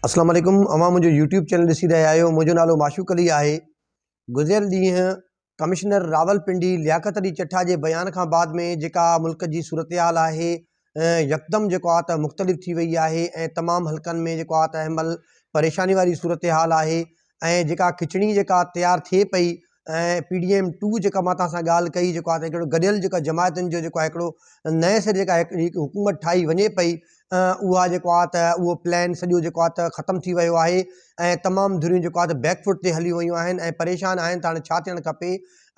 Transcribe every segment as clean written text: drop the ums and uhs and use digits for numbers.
اسلام عليڪم اوهان منهنجو يوٽيوب چينل ڏسي رهيا آهيو منهنجو نالو معشوق علي آهي گذريل ڏينهن ڪمشنر راولپنڊي لياقت علي چٺا جي بيان کان بعد ۾ جيڪا ملڪ جي صورتحال آهي يڪدم جيڪو آهي ته مختلف ٿي وئي آهي ۽ تمام حلقن ۾ جيڪو آهي ته هن مهل پريشاني واري صورتحال آهي ۽ جيڪا کچڻي جيڪا تيار ٿئي پئي ۽ پي ڊي ايم ٽو جيڪا مان توهان سان ڳالهه ڪئي جيڪو آهي ته هڪڙو گڏيل جيڪا جماعتن جو جيڪو آهي هڪڙو نئين سر جيڪا هڪ حڪومت ٺاهي وڃي پئي اها جيڪو آهي ته اهو پلان سڄو جيڪو آهي ته ختم ٿي ويو آهي ۽ تمام ڌريون جيڪو آهي ته بيڪ فوٽ تي هليون ويون آهن ۽ پريشان آهن ته هاڻي ڇا ٿيڻ کپي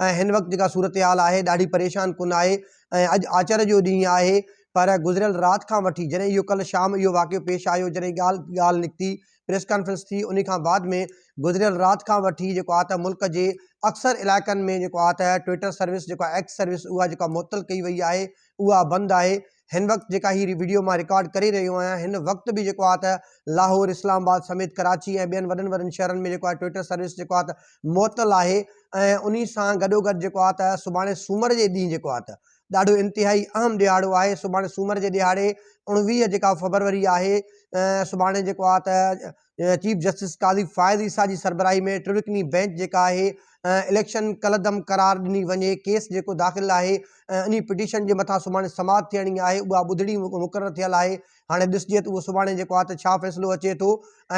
۽ هن وقت جيڪا صورتحال آهي ڏاڍي پريشان ڪن آهي ۽ اڄ آچر جو ڏينهن آهي پر گذريل رات کان وٺي جڏهن اهو ڪلهه شام اهو واقعو پيش آيو جڏهن ڳالهه ڳالهه نڪتي پريس ڪانفرنس ٿي انهي کان بعد ۾ گذريل رات کان وٺي جيڪو آ ته ملڪ جي اڪثر علائقن ۾ جيڪو آ ته ٽوئيٽر سروس جيڪو آ ايڪس سروس اها جيڪا معطل ڪئي وئي آهي اها بند آهي هن وقت جيڪا هي وڊيو مان رڪارڊ ڪري رهيو آهيان هن وقت به جيڪو آ ته لاهور اسلام آباد سميت ڪراچي ۽ ٻين وڏن وڏن شهرن ۾ جيڪو آ ٽوئيٽر سروس جيڪو آ ته معطل آهي ۽ انهي سان گڏو گڏ جيڪو آ ته سڀاڻي سومر جي ڏينهن جيڪو آ ته ڏاڍو انتهائي اهم ڏهاڙو آهي سڀاڻي سومر جي ڏهاڙي 19 جيڪا فبروري آهي سڀاڻي جيڪو آهي ته چيف جسٽس قاضي فائز عيسيٰ جي سربراهي ۾ ٽرڪني بينچ جيڪا آهي اليڪشن ڪالعدم قرار ڏني وڃي ڪيس جيڪو داخل آهي انهي پٽيشن جي مٿان سڀاڻي سماعت ٿيڻي آهي اها ٻڌڻي مقرر ٿيل آهي هاڻي ڏسجي ته اهو سڀاڻي جيڪو آهي ته ڇا فيصلو اچي ٿو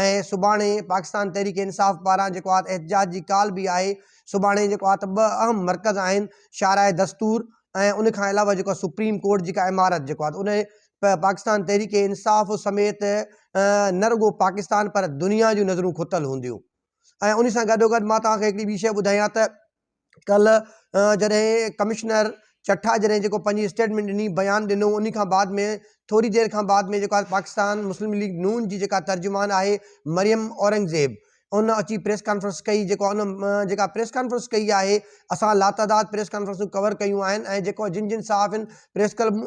۽ سڀاڻي پاڪستان تحريڪ انصاف پاران جيڪو آهي احتجاج جي ڪال به آهي سڀاڻي جيڪو آهي ته ٻه اهم مرڪز آهن شاهراهه دستور ۽ ان کان علاوه جيڪو آهي سپريم ڪورٽ جيڪا عمارت جيڪو آهي ان پاڪستان تحريڪ انصاف سميت نه رڳو پاڪستان پر دنيا جون نظرون کتل هونديون ۽ ان سان گڏو گڏ مان توهان کي هڪڙي ٻي شيء ٻڌايان ته ڪلهه جڏهن ڪمشنر چٺا جڏهن جيڪو پنهنجي اسٽيٽمينٽ ڏني بيان ڏنو ان کان بعد ۾ ٿوري دير کان بعد ۾ جيڪو آهي پاڪستان مسلم ليگ نون جي جيڪا ترجمان آهي مريم اورنگزيب ان اچي پريس ڪانفرنس ڪئي جيڪو ان جيڪا پريس ڪانفرنس ڪئي آهي اسان لاتعداد پريس ڪانفرنسون ڪور ڪيون آهن ۽ جيڪو جن جن صحافين پريس ڪلب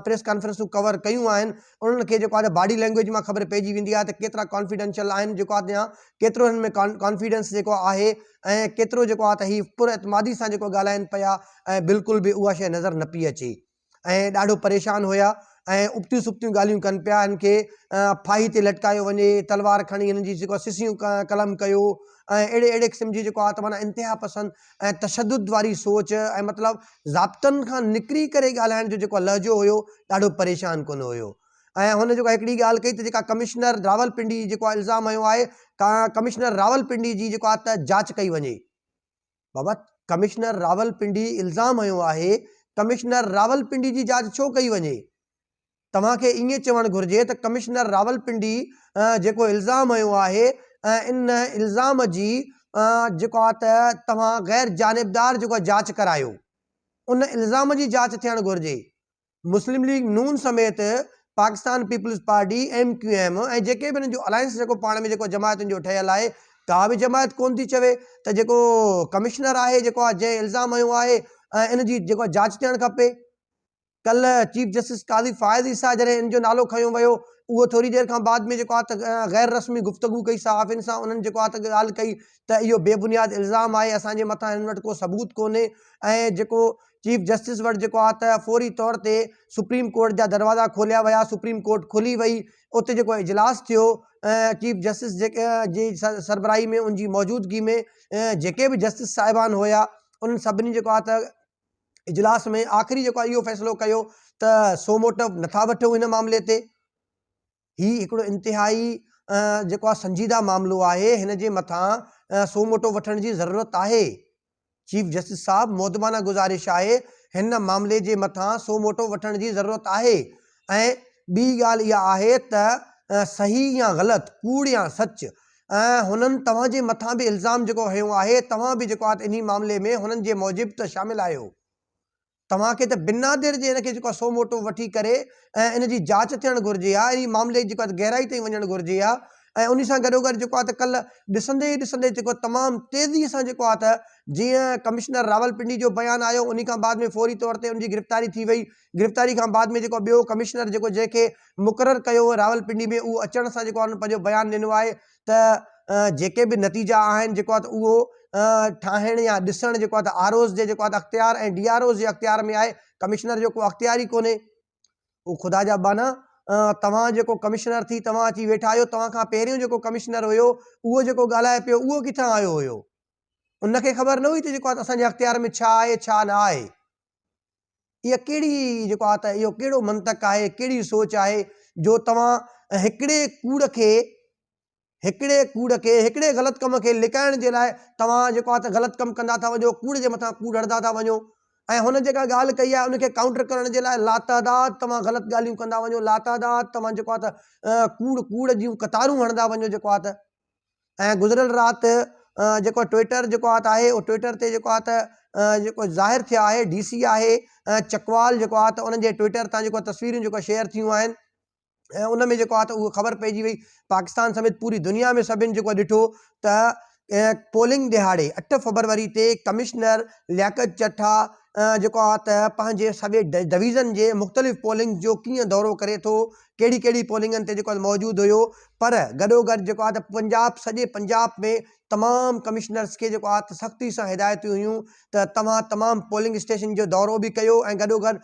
پريس ڪانفرنسون ڪور ڪيون آهن انهن کي جيڪو آهي باڊي لينگويج مان خبر پئجي ويندي آهي ته ڪيترا ڪانفيڊنشل آهن جيڪو آهي يا ڪيترو هنن ۾ ڪانفيڊنس جيڪو آهي ۽ ڪيترو جيڪو آهي ته هي پر اعتمادي سان جيڪو ڳالهائن پيا ۽ بلڪل به اها شيء نظر نه پئي اچي. ۽ ڏاڍو پريشان هيا ۽ ابتيون سبتيون ڳالهيون ڪن پيا هن کي ڦاهي تي لٽڪايو وڃي تلوار کڻي هن جي جيڪو سسيون قلم ڪيو ۽ اهڙي اهڙي قسم جي جيڪو آهي ته معنيٰ انتها پسند ۽ تشدد واري سوچ ۽ مطلب ضابطن کان نڪري ڪري ڳالهائڻ جو جيڪو لهجو هيو ڏاڍو پريشان ڪن هيو ۽ هن جيڪو هڪڙي ڳالهه ڪئي ته جيڪا ڪمشنر راولپنڊي جيڪو الزام هنيو آهي ڪمشنر راولپنڊي جي جيڪو آهي ته جاچ ڪئي وڃي بابا ڪمشنر راولپنڊي الزام هنيو آهي ڪمشنر راولپنڊي جي جاچ ڇو ڪئي وڃي؟ توهان کي ائين چوڻ گهرجي ته ڪمشنر راولپنڊي جيڪو الزام هنيو آهي ان الزام جي جيڪو آهي ته توهان غير جانبدار جيڪو جاچ ڪرايو ان الزام جي جاچ ٿيڻ گهرجي. مسلم ليگ نون سميت Pakistan Peoples Party, M Q M ۽ جيڪي به انهن جو الائنس جيڪو پاڻ ۾ جيڪو جماعتن جو ٺهيل آهي ڪا به جماعت ڪونه ٿي چوي ته جيڪو ڪمشنر آهي جيڪو آهي جنهن الزام هنيو آهي ان جي جيڪو جاچ ٿيڻ کپي. ڪلهه چيف جسٽس قاضي فائز عيسيٰ جڏهن ان جو نالو کنيو ويو اهو ٿوري دير کان بعد ۾ جيڪو آهي ته غير رسمي گفتگو ڪئي صحافين سان انهن جيڪو آهي ته ڳالهه ڪئي ته اهو بي بنياد الزام آهي اسان جي مٿان هنن وٽ ڪو ثبوت ڪونهي ۽ جيڪو چيف جسٽس وٽ جيڪو آ ته فوري طور تي سپريم ڪورٽ جا دروازا کوليا ويا، سپريم ڪورٽ کلي وئي، اتي جيڪو اجلاس ٿيو چيف جسٽس جي سربراهي ۾ ان جي موجودگي ۾ جيڪي به جسٽس صاحبان هيا انهن سڀني جيڪو آ ته اجلاس ۾ آخري جيڪو آ اهو فيصلو ڪيو ته سو موٽو نٿا وٺون هن معاملي تي. هي هڪڙو انتهائي جيڪو آهي سنجيده معاملو آهي هن جي مٿان سو موٽو وٺڻ جي ضرورت آهي چيف جسٽس صاحب مودبانه گذارش آهي هن معاملي جي مٿان سو موٽو وٺڻ جي ضرورت آهي ۽ ٻي ڳالهه اها آهي ته صحيح يا غلط ڪوڙ يا سچ هنن توهان جي مٿان به الزام جيڪو هنيو آهي توهان به جيڪو آهي انهي معاملي ۾ هنن جي موجب ته شامل آهيو توهان کي ته بنا دير جي ان کي جيڪو آهي سو موٽو وٺي ڪري ۽ ان جي جاچ ٿيڻ گهرجي ها ۽ معاملي جي جيڪو آهي گهرائي تائين وڃڻ گهرجي ها ۽ ان سان گڏو گڏ جيڪو آهي ته ڪلهه ڏسندي ئي ڏسندي جيڪو تمام تيزي سان جيڪو آهي ته جيئن ڪمشنر راولپنڊي جو بيان آيو ان کان بعد ۾ فوري طور تي ان جي گرفتاري ٿي وئي گرفتاري کان بعد ۾ جيڪو ٻيو ڪمشنر جيڪو جنهن کي مقرر ڪيو ويو راولپنڊي ۾ اهو اچڻ سان جيڪو آهي ان پنهنجو بيان ڏنو آهي ته جيڪي به نتيجا آهن جيڪو آهي ته اهو ٺاهڻ يا ڏسڻ جيڪو آهي ته آر اوز جي جيڪو آهي ته اختيار ۽ ڊي آر اوز جي اختيار ۾ آهي ڪمشنر جو ڪو اختيار ئي ڪونهي او خدا جا ٻانها توهان جيڪو ڪمشنر ٿي توهان اچي ويٺا آهيو توهان کان پهريون جيڪو ڪمشنر هيو اهو جيڪو ڳالهائي پيو اهو ڪٿان آيو هيو ان کي خبر نه هئي ته جيڪو آهي اسان جي اختيار ۾ ڇا آهي ڇا نه آهي اها ڪهڙي جيڪو آهي ته اهو ڪهڙو منطق آهي ڪهڙي سوچ آهي جو توهان هڪڙي ڪوڙ کي هڪڙي ڪوڙ کي، هڪڙي غلط ڪم کي لڪائڻ جي لاء توهان جيڪو آهي ته غلط ڪم ڪندا ٿا وڃو، ڪوڙ جي مٿان ڪوڙ هڻندا ٿا وڃو ۽ هن جيڪا ڳالهه ڪئي آهي ان کي ڪائونٽر ڪرڻ جي لاء لاتعداد توهان غلط ڳالهيون ڪندا وڃو، لاتعداد توهان جيڪو آهي ته ڪوڙ ڪوڙ جون قطارون هڻندا وڃو جيڪو آهي ته ۽ گذريل رات جيڪو ٽوئٽر جيڪو آهي ته آهي اهو ٽوئٽر تي جيڪو آهي ته جيڪو ظاهر ٿيا آهي ڊي سي آهي چڪوال جيڪو آهي ته انهن جي ٽوئٽر تان جيڪو تصويرون جيڪو شيئر ٿيون آهن ۽ ان ۾ جيڪو آهي ته اهو خبر پئجي وئي پاڪستان سميت پوري دنيا ۾ سڀن جيڪو ڏٺو ته پولنگ ڏهاڙي 8 فبروري تي ڪمشنر لياقت چٺا جيڪو آهي ته پنهنجي سڄي ڊويزن جي مختلف پولنگ جو ڪيئن دورو ڪري ٿو ڪهڙي ڪهڙي پولنگن تي جيڪو موجود هيو پر گڏوگڏ جيڪو آهي ته پنجاب سڄي پنجاب ۾ تمام ڪمشنرز کي جيڪو آهي ته سختي سان هدايتون هيون ته توهان تمام پولنگ اسٽيشن جو دورو به ڪيو ۽ گڏوگڏ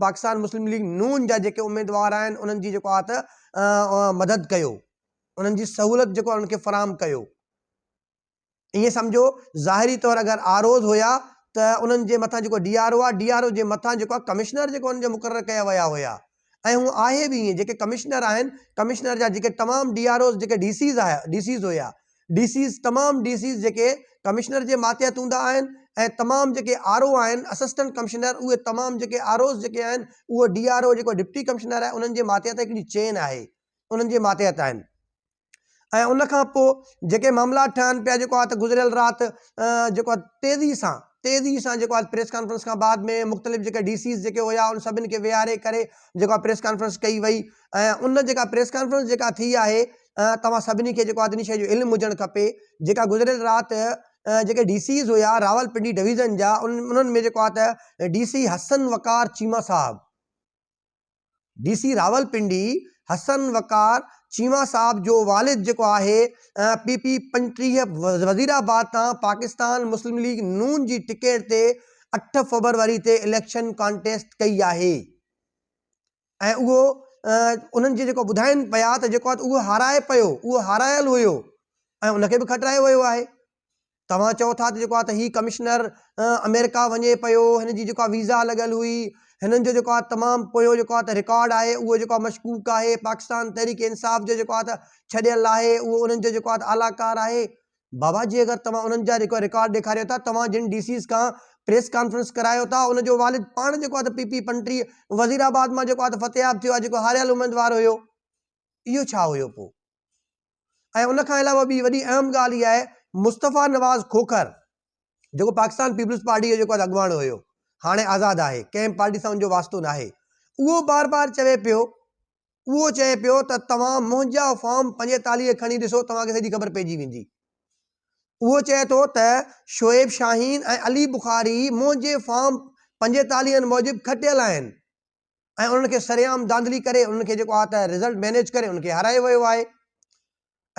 پاڪستان مسلم ليگ نون جا جيڪي اميدوار آهن انهن جي جيڪو آهي ته مدد ڪيو انهن جي سهولت جيڪو انهن کي فراهم ڪيو ائين سمجهو ظاهري طور اگر آر اوز هيا ته انهن جي مٿان جيڪو ڊي آر او آهي ڊي آر او جي مٿان جيڪو آهي ڪمشنر جيڪو انهن جو مقرر ڪيا ويا هيا ۽ هو آهي به ائين جيڪي ڪمشنر آهن ڪمشنر جا جيڪي تمام ڊي آر اوز جيڪي ڊي سيز آهي ڊي سيز هيا ڊي سيز تمام ڊي سيز جيڪي ڪمشنر جي ماتحت هوندا آهن ۽ تمام جيڪي آر او آهن اسسٽنٽ ڪمشنر اهي تمام جيڪي آر اوز جيڪي آهن اهو ڊي آر او جيڪو ڊپٽي ڪمشنر آهي انهن جي ماتحت هڪڙي چين آهي انهن جي ماتحت آهن ۽ ان کان پوء جيڪي معاملا ٺهن پيا جيڪو آهي ته گذريل رات جيڪو آهي تيزي سان تيزي سان جيڪو آهي پريس ڪانفرنس کان بعد ۾ مختلف جيڪي ڊي سيز جيڪي هيا ان سڀني کي ويهاري ڪري جيڪو آهي پريس ڪانفرنس ڪئي وئي ۽ ان جيڪا پريس ڪانفرنس جيڪا ٿي آهي توهان سڀني کي جيڪو آهي ان شيء جو علم هجڻ کپي جيڪا گذريل رات جيڪي ڊي سيز هيا راولپنڊي ڊويزن جا انهن ۾ جيڪو آهي ته ڊي سي حسن وقار چيما صاحب ڊي سي راولپنڊي حسن وقار چيما صاحب جو والد جيڪو آهي پي پي 35 وزير آباد تان پاڪستان مسلم ليگ نون جي ٽڪيٽ تي 8 فبروري تي اليڪشن ڪانٽيسٽ ڪئي آهي ۽ اهو انهن جي جيڪو ٻڌائين پيا ته جيڪو اهو هارائي پيو اهو هارايل هيو ۽ ان کي به کٽرايو ويو آهي توهان چئو ٿا ته جيڪو آهي ته هي ڪمشنر آمريڪا وڃي پيو هن جي جيڪا ويزا لڳل هئي هنن جو جيڪو آهي تمام پويو جيڪو آهي ته رڪارڊ آهي اهو جيڪو آهي مشڪوڪ آهي پاڪستان تحريڪ انصاف جو جيڪو آهي ته ڇڏيل آهي اهو انهن جو جيڪو آهي ته اعليٰ ڪار آهي بابا جي اگر توهان انهن جا جيڪو رڪارڊ ڏيکاريو ٿا توهان جن ڊي سيز کان پريس ڪانفرنس ڪرايو ٿا ان جو والد پاڻ جيڪو آهي ته پي پي 35 وزير آباد مان جيڪو آهي ته فتح ياب ٿيو آهي جيڪو هاريل اميدوار هيو اهو ڇا هيو پوء ۽ ان کان علاوه ٻي وڏي اهم ڳالهه اها آهي مصطفيٰ نواز کوکر جيڪو پاڪستان پيپلز پارٽي جو جيڪو اڳواڻ هيو هاڻي آزاد آهي ڪنهن پارٽي سان ان جو واسطو ناهي اهو بار بار چوي پيو اهو چئي پيو ته توهان منهنجا فارم 45 کڻي ڏسو توهان کي سڄي خبر پئجي ويندي اهو چئي ٿو ته شعيب شاهين ۽ علي بخاري منهنجي فارم 45 موجب کٽيل آهن ۽ انهن کي سرعام ڌانڌلي ڪري انهن کي جيڪو آهي ته رزلٽ مينيج ڪري انهن کي هارايو ويو آهي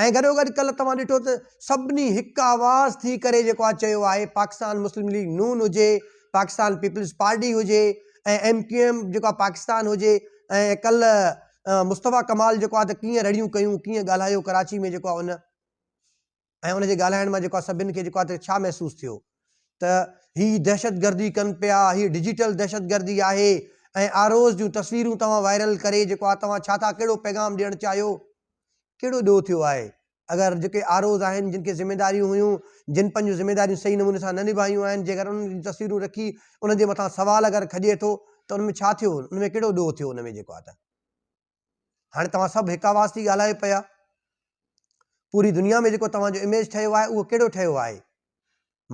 ۽ گڏو گڏ ڪلهه توهان ڏٺو ته سڀني هڪ آواز ٿي ڪري جيڪو آهي چيو آهي پاڪستان مسلم ليگ نون هجي پاڪستان پيپلز پارٽي هجي ۽ ايم ڪيو ايم جيڪو آهي پاڪستان هجي ۽ ڪلهه مصطفيٰ ڪمال جيڪو آهي ته ڪيئن رڙيون ڪيون ڪيئن ڳالهايو ڪراچي ۾ جيڪو آهي ان ۽ ان جي ڳالهائڻ مان جيڪو آهي سڀن کي جيڪو آهي ته ڇا محسوس ٿيو ته هي دهشتگردي ڪن پيا هي ڊجيٽل دهشتگردي آهي ۽ آر اوز جون تصويرون توهان وائرل ڪري جيڪو آهي توهان ڇا ٿا ڪهڙو پيغام ڏيڻ چاهيو ڪهڙو ڏوهه ٿيو آهي اگر جيڪي آر اوز آهن جن کي ذميداريون هيون جن پنهنجون ذميداريون صحيح نموني سان نه نڀايون آهن جيڪر انهن جون تصويرون رکي انهن جي مٿان سوال اگر کڄي ٿو ته ان ۾ ڇا ٿيو ان ۾ ڪهڙو ڏوهه ٿيو ان ۾ جيڪو آهي ته هاڻي توهان سڀ هڪ آواز ٿي ڳالهايو پيا. پوري دنيا ۾ جيڪو توهان جو اميج ٺهيو آهي اهو ڪهڙو ٺهيو آهي؟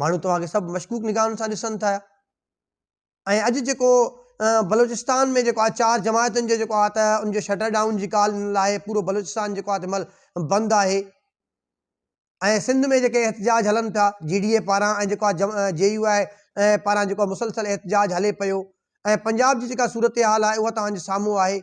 ماڻهو توهان کي سڀ مشڪوڪ نگاهن سان ڏسن ٿا ۽ اڄ جيڪو بلوچستان ۾ جيڪو آهي چار جماعتن جو جيڪو آهي ته ان جو شٽر ڊائون جي ڪال ڏنل آهي پورو بلوچستان جيڪو آهي مل بند آهي ۽ سنڌ ۾ جيڪي احتجاج هلن پيا جي ڊي اي پاران ۽ جيڪو آهي جي يو آء پاران جيڪو مسلسل احتجاج هلي پيو ۽ پنجاب جي جيڪا صورتحال آهي اها توهان جي سامهون آهي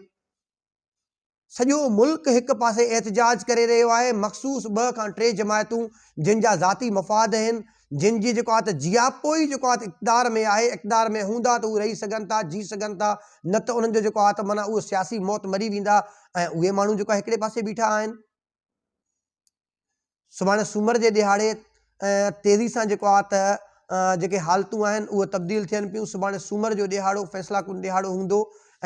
سڄو ملڪ هڪ پاسي احتجاج ڪري رهيو آهي مخصوص ٻه کان ٽي جماعتون جن جا ذاتي مفاد آهن جن جي جيڪو آهي ته جياپو ئي جيڪو آهي ته اقتدار ۾ آهي، اقتدار ۾ هوندا ته هو رهي سگهن ٿا، جي سگهن ٿا، نه ته انهن جو جيڪو آهي ته معنيٰ اهو سياسي موت مري ويندا ۽ اهي ماڻهو جيڪو آهي هڪڙي پاسي بيٺا آهن. سڀاڻي سومر جي ڏهاڙي تيزي سان جيڪو آهي ته جيڪي حالتون آهن اهي تبديل ٿين پيون سڀاڻي سومر جو ڏهاڙو فيصلا ڪن ڏهاڙو هوندو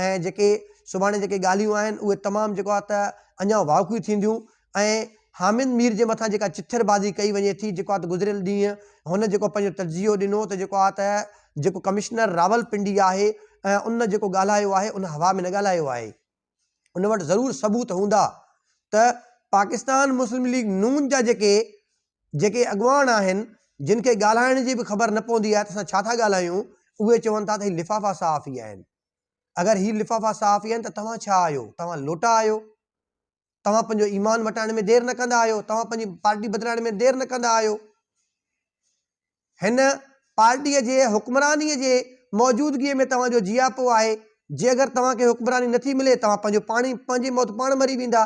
۽ جيڪي سڀاڻي جيڪي ڳالهيون آهن اهي تمام جيڪو آهي ته اڃا واڪي ٿينديون ۽ حامد مير جي مٿان جيڪا چٿر بازي ڪئي وڃي ٿي جيڪو آهي ته گذريل ڏينهن هن جيڪو پنهنجو تجزيو ڏنو ته جيڪو آهي ته جيڪو ڪمشنر راولپنڊي آهي ان جيڪو ڳالهايو آهي ان هوا ۾ نه ڳالهايو آهي ان وٽ ضرور ثبوت هوندا ته پاڪستان مسلم ليگ نون جا جيڪي جيڪي اڳواڻ آهن جن کي ڳالهائڻ جي به خبر نه پوندي آهي ته اسان ڇا ٿا ڳالهايون اهي چون ٿا ته هي لفافا صحافي آهن اگر هي لفافا صحافي آهن ته توهان ڇا آهيو توهان لوٽا آهيو توهان پنهنجو ايمان مٽائڻ ۾ دير نه ڪندا آهيو توهان پنهنجي پارٽي بدلائڻ ۾ دير نه ڪندا آهيو هن پارٽيء جي حڪمرانيء جي موجودگيء ۾ توهان جو جياپو آهي، جي اگر توهان کي حڪمراني نٿي ملي توهان پنهنجو پاڻ ئي پنهنجي موت پاڻ مري ويندا.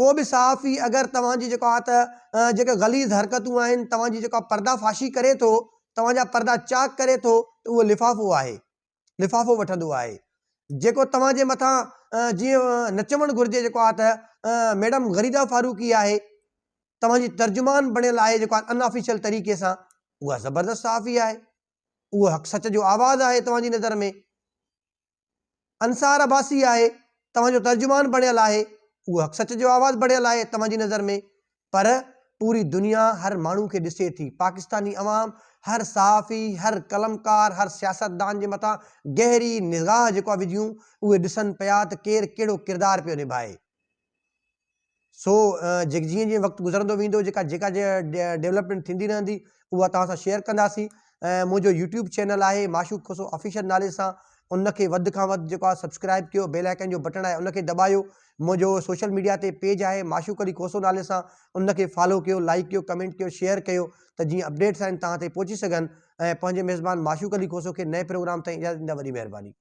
ڪو به صحافي اگر توهان جي جيڪو آهي ته جيڪي غليظ حرڪتون آهن توهان جي جيڪا پرده فاشي ڪري ٿو، توهان جا پردا چاڪ ڪري ٿو ته اهو لفافو آهي. لفافو وٺندو آهي. جيڪو توهان جي مٿان جيئن نه چوڻ گهرجي جيڪو آهي ته ميڊم غريده فاروقي آهي توهان جي ترجمان بڻيل آهي جيڪو آهي ان آفيشل طريقي سان اها زبردست صحافي آهي اهو حق سچ جو آواز آهي توهان جي نظر ۾ انصار عباسي آهي توهان جو ترجمان بڻيل آهي اهو حق سچ جو آواز بڻيل آهي توهان جي نظر ۾ پر پوري دنيا هر ماڻهو کي ڏسي ٿي، پاڪستاني عوام هر صحافي، هر قلمڪار، هر سياستدان جي مٿان گهري نگاهه جيڪو آهي وجهيون اهي ڏسن پيا ته ڪير ڪهڙو ڪردار پيو نڀائي. سو جيئن جيئن وقت گذرندو ويندو جيڪا جيڪا ڊولپمينٽ ٿيندي رهندي اها توهان سان شيئر ڪنداسين ۽ منهنجو يوٽيوب چينل آهي معشوق کوسو آفيشل نالي سان ان کي وڌ کان وڌ جيڪو آهي سبسڪرائب ڪيو بيل آئيڪن جو بٽڻ آهي ان کي دٻايو منهنجو سوشل ميڊيا تي پيج آهي معشوق علي کوسو نالي سان ان کي فالو ڪيو لائيڪ ڪيو ڪمينٽ ڪيو شيئر ڪيو ته جيئن اپڊيٽس آهن توهان تائين پهچي سگهن ۽ پنهنجي ميزبان معشوق علي کوسو کي نئين پروگرام تائين اجازت ڏيندا وڏي مهرباني.